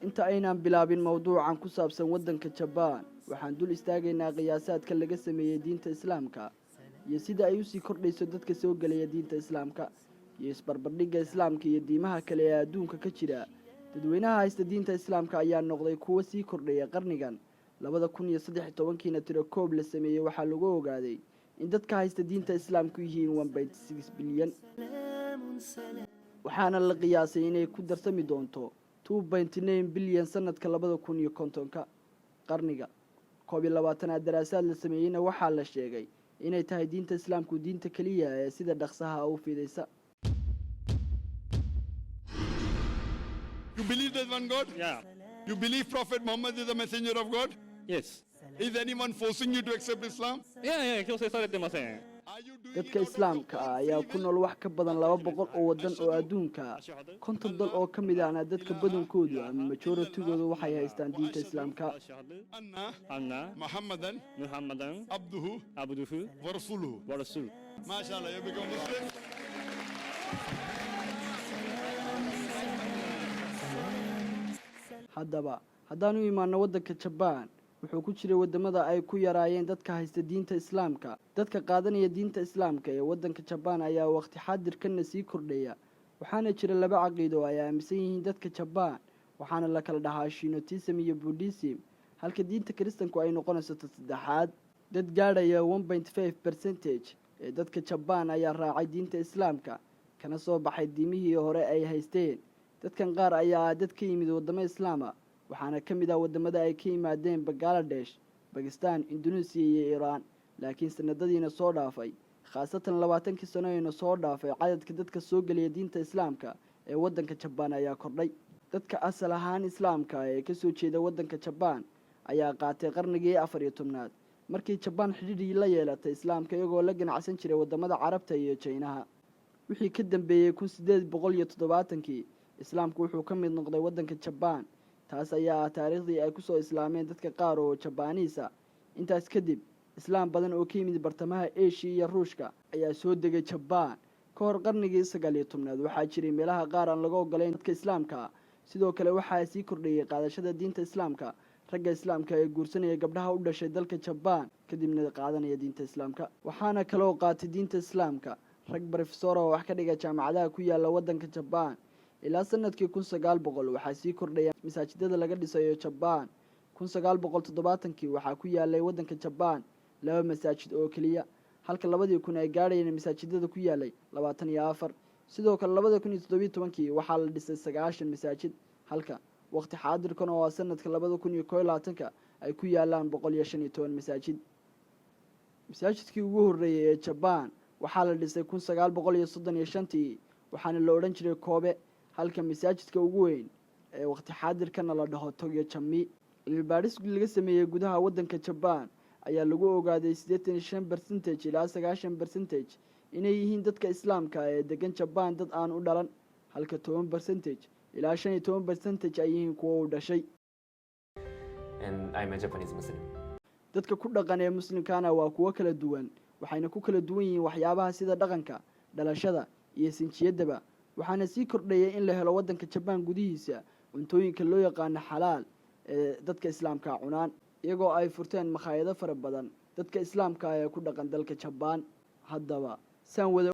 Inta aynaan bilaabin mowduucan ku saabsan waddanka Jabaan, waxaan dul istaagaynaa qiyaasaadka laga sameeyey diinta Islaamka iyo sida ay usii kordhayso dadka soo gelaya diinta Islaamka iyo isbarbardhigga Islaamka iyo diimaha kale ee adduunka ka jira. Dadweynaha haysta diinta Islaamka ayaa noqday kuwo sii kordhaya qarnigan. 2013-kiina tiro koob la sameeyey waxaa lagu ogaaday in dadka haysta diinta Islaamku yihiin 1.6 bilyan, waxaana la qiyaasay inay ku darsami doonto 2.9 bilyan sanadka 2050-ka. Qarniga 21-aad daraasaad la sameeyeyna waxaa la sheegay inay tahay diinta Islaamku diinta keliya ee sida dhaqsaha u fidaysa. You believe there's one God? Yeah. You believe Prophet Muhammad is the messenger of God? Yes. Is anyone forcing you to accept Islam? いやいや、強制されてません。 Are you doing Dadka it out of your Islaamka ah own ayaa free ku will? nool wax ka badan 200 oo waddan oo adduunka ah. 50 dal oo ka mid ahna dadka badankoodu ama majoratigoodu waxay haystaan diinta Islaamka. أشهد أن أن محمدا محمدا عبده عبده ورسوله. ورسوله. MashaAllah, you become Muslim. Haddaba haddaanu imaano waddanka Jabaan, wuxuu ku jiray waddamada ay ku yaraayeen dadka haysta diinta Islaamka. Dadka qaadanaya diinta Islaamka ee waddanka Jabaan ayaa waqti xaadirkanna sii kordhaya, waxaana jira laba caqiido oo ay aaminsan yihiin dadka Jabaan, waxaana la kala dhahaa Shintoism iyo Buddhism, halka diinta Kiristanku ay noqonayso ta saddexaad. Dad gaadhaya 1.5% ee dadka Jabaan ayaa raacay diinta Islaamka kana soo baxay diimihii hore ay haysteen. Dadkan qaar ayaa ah dad ka yimid waddamo Islaama, waxaana ka mid ah waddamada ay ka yimaadeen Bangaladesh, Bakistan, Induneisiya iyo Iiraan. Laakiin sanadadiina soo dhaafay, khaasatan 20-kii sano ayna soo dhaafay, cadadka dadka soo gelaya diinta Islaamka ee waddanka Jabaan ayaa kordhay. Dadka asal ahaan Islaamka ee kasoo jeeda waddanka Jabaan ayaa qaatay qarnigii 14-aad, markii Jabaan xidhiidhii la yeelatay Islaamka, iyagoo la ganacsan jiray waddamada Carabta iyo Jaynaha. Wixii ka dambeeyey 1870-kii, Islaamku wuxuu ka mid noqday waddanka Jabaan. Taas ayaa ah taariikhdii ay kusoo islaameen dadka qaar oo Jabaaniisa. Intaas kadib, Islaam badan oo ka yimid bartamaha Eshiya iyo Ruushka ayaa soo degay Jabaan. Ka hor qarnigii 19-aad, waxaa jiray meelaha qaar aan laga ogolayn dadka Islaamka. Sidoo kale waxaa sii kordhayay qaadashada diinta Islaamka, ragga Islaamka ee guursanaya gabdhaha u dhashay dalka Jabaan, kadibna qaadanaya diinta Islaamka. Waxaana kaloo qaatay diinta Islaamka rag barofesora oo wax ka dhiga jaamacadaha ku yaala waddanka Jabaan. Ilaa sanadkii 1900 waxaa sii kordhaya masaajidada laga dhisayo Jabaan. 1970-kii waxaa ku yaalay waddanka Jabaan laba masaajid oo keliya, halka 2000 ay gaadhayeen masaajidada ku yaalay 24. Sidoo kale 2017-kii waxaa la dhisay 90 masaajid, halka waqti xaadirkan oo ah sanadka 2021-ka ay ku yaalaan 115 masaajid. Masaajidkii ugu horreeyey ee Jabaan waxaa la dhisay 1935-tii, waxaana la odhan jiray Koobe, halka masaajidka ugu weyn ee waqti xaadirkana la dhaho Tokyo Jami. Cilmibaadhis laga sameeyey gudaha waddanka Jabaan ayaa lagu ogaaday 85% ilaa 90% inay yihiin dadka Islaamka ee degan Jabaan dad aan u dhalan, halka 10% ilaa 15% ay yihiin kuwo u dhashay. And I'm a Japanese Muslim. Dadka ku dhaqan ee Muslimkana waa kuwo kala duwan, waxayna ku kala duwan yihiin waxyaabaha sida dhaqanka, dhalashada iyo sinjiyaddaba. Waxaana sii kordhayay in la helo waddanka Jabaan gudihiisa cuntooyinka loo yaqaano xalaal ee dadka Islaamka cunaan, iyagoo ay furteen makhaayado fara badan dadka Islaamka ah ee ku dhaqan dalka Jabaan. Haddaba saan wada